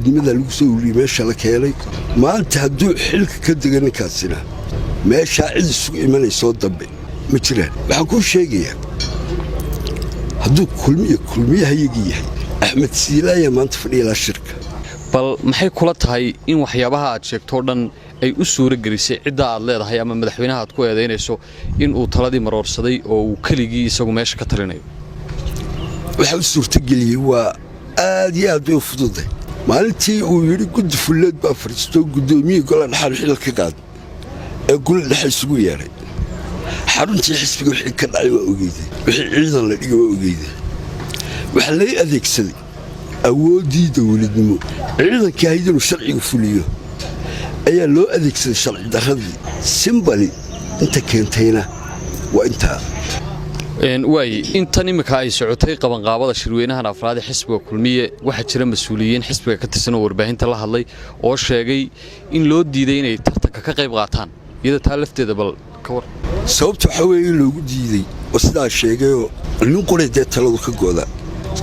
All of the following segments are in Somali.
Dowladnimada lagu soo ururiyey meesha la keenay. Maanta hadduu xilka ka dega ninkaasina, meeshaa cid isugu imanaysoo dambe ma jiraan. Waxaan kuu sheegayaa, hadduu Kulmiya Kulmiyahayagii yahay, Axmed Siilaaya maanta fadhiya shirka. Bal maxay kula tahay in waxyaabaha aad sheegtoo dhan ay u suura gelisay cidda aad leedahay ama madaxweynaha aad ku eedaynayso in uu taladii maroorsaday oo uu keligii isagu meesha ka talinayo? Waxaa u suurtageliyey waa aad iyo aad bay u fududay. Maalintii uu yidhi guddi fulleed baa fadhiistoo guddoomiyihii gola dhexaan xilal ka qaad ee gola dhexe isugu yeedhay, xaruntii xisbiga wixii ka dhacay waa ogeyday, wixii ciidan la dhigay waa ogeyday. Waxaa lay adeegsaday awooddii dowladnimo. Ciidankii ahayd inuu sharciga fuliyo ayaa loo adeegsaday sharci darradii simbali. Inta keentayna waa intaa. Waaye, intan iminka ay socotay qabanqaabada shirweynahan afraad ee xisbiga Kulmiye, waxaa jira mas-uuliyiin xisbiga ka tirsan oo warbaahinta la hadlay oo sheegay in loo diiday inay tartanka ka qayb qaataan. Iyada taa lafteeda bal ka war. Sababta waxaa weeye in loogu diiday oo sidaa sheegayoo nin quray dee taladu ka go'da.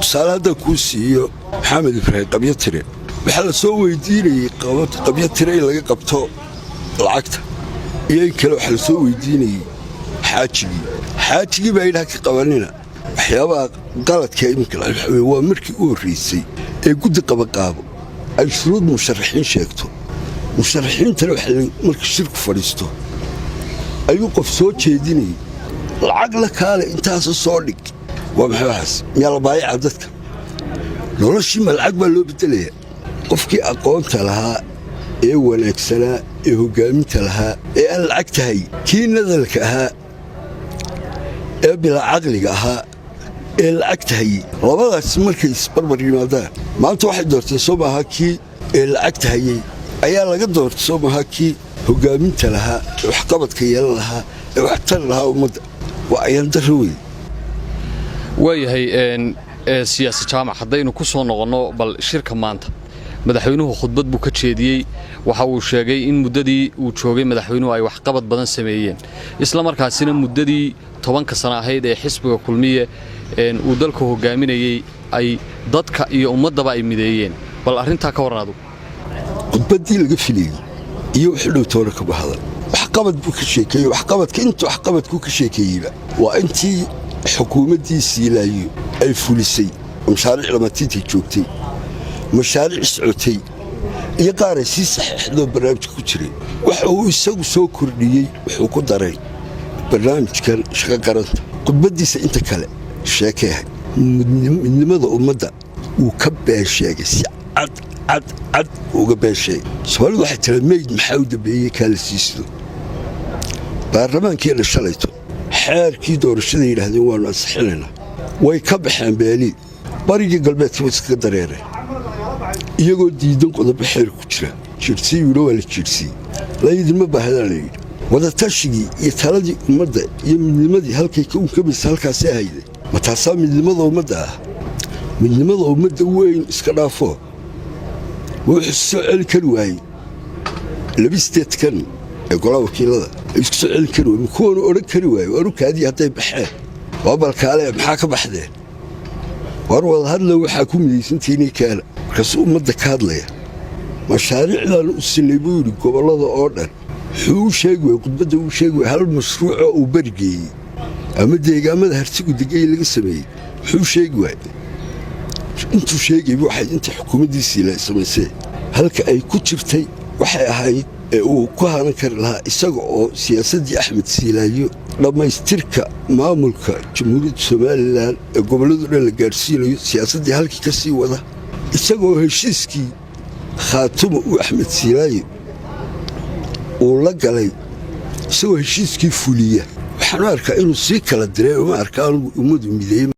Tusaale haddaan kuu siiyo, Maxamed Ibraahim Qabyotire waxaa la soo weydiinayey Qabyotire in laga qabto lacagta iyo in kale. Waxaa la soo weydiinayey Xaajigii. Xaajigii baa yidhi ha ka qabanina. Waxyaabaha qaladka iminka waxa weye waa markii u horraysay ee guddi qabaqaabo ay shuruud musharaxiin sheegto. Musharaxiintana waxa markii shirku fadhiisto ayuu qof soo jeedinayay lacag la kaale intaasa soo dhig. Waa maxay waxaas? Miyaa la baayaca dadka? Noloshii ma lacag baa loo bedelayaa? Qofkii aqoonta lahaa ee wanaagsanaa ee hoggaaminta lahaa ee aan lacag tahay, kii nadalka ahaa ee bilaa caqliga ahaa ee lacag tahayey, labadaas markay isbarbar yimaadaan, maanta waxay doorteen soo maaha kii ee lacagta hayey ayaa laga doortay? Soo maaha kii hoggaaminta lahaa ee waxqabadka yeelan lahaa ee waxtari lahaa ummadda? Waa ayaan darro wey. Waayahay, siyaasi Jaamac, haddaynu ku soo noqonno bal shirka maanta, madaxweynuhu khudbad buu ka jeediyey. Waxa uu sheegay in muddadii uu joogay madaxweynuhu ay waxqabad badan sameeyeen, isla markaasina muddadii 10-ka sano ahayd ee xisbiga Kulmiye uu dalka hogaaminayey ay dadka iyo ummaddaba ay mideeyeen. Bal arrintaa ka warran adugu. Khudbaddii laga filayey iyo wuxuu dhow toona kama hadal. Waxqabad buu ka sheekeeyey. Waxqabadka intuu waxqabadkuu ka sheekeeyeyba waa intii xukuumaddii Siilaayo ay fulisay, mashaariic lamatiintay joogtay, mashaariic socotay iyo qaaray sii saxeexdoo barnaamijka ku jiray. Waxa uu isagu soo kordhiyey wuxuu ku daray barnaamijkan shaqo qaranta. Khudbaddiisa inta kale sheekay ahayd. Midnimada ummadda wuu ka been sheegay, si cad cad cad uga been sheegay. Soomaalidu waxay tira meyd maxaa u dambeeyey kaa la siisido. Baarlamaankeenna shalayto xeerkii doorashada yidhaahdeen waannu ansixinaynaa. Way ka baxeen beelii barigii galbeedkiiba iskaga dareereen iyagoo diidan qodobo xeer ku jira. Jiirsiiyuuna waa la jiirsiiyey, laydinma baahdaa la yidhi. Wadatashigii iyo taladii ummadda iyo midnimadii halkay ka unkamaysa halkaasay ahayde. Ma taasaa midnimada ummadda ah? Midnimada ummadda weyn iska dhaafo, wuxuu soo celi kari waayey 82-kan ee golaha wakiilada ay isku soo celin kari waay. Kuwanu odhan kari waaye warukaadii hadday baxeen waa balkaale, maxaa ka baxdeen? War wadahadla, waxaa ku midaysantiinii keena. Markaasuu ummadda ka hadlaya. Mashaariicdan u sinay buu yidhi gobollada oo dhan. Wuxuu u sheegi waay, khudbadda uu sheegi waay, hal mashruucoo uu berigeeyey ama deegaamada Hartigu degay laga sameeyey. Wuxuu sheegi waayey, intuu sheegayba waxay inta xukuumaddiisii la samaysee halka ay ku jirtay waxay ahayd ee uu ku hanan kari lahaa isaga oo siyaasaddii Axmed Siilaayo, dhammaystirka maamulka Jamhuuriyadda Somalilan ee gobolladu dhan la gaadhsiinayo, siyaasaddii halkii ka sii wada, isagaoo heshiiskii Khaatuma uu Axmed Siilaayo uu la galay, isagoo heshiiskii fuliya. Waxaan u arkaa inuu sii kala diray. Uma arka anugu ummadu mideeyey.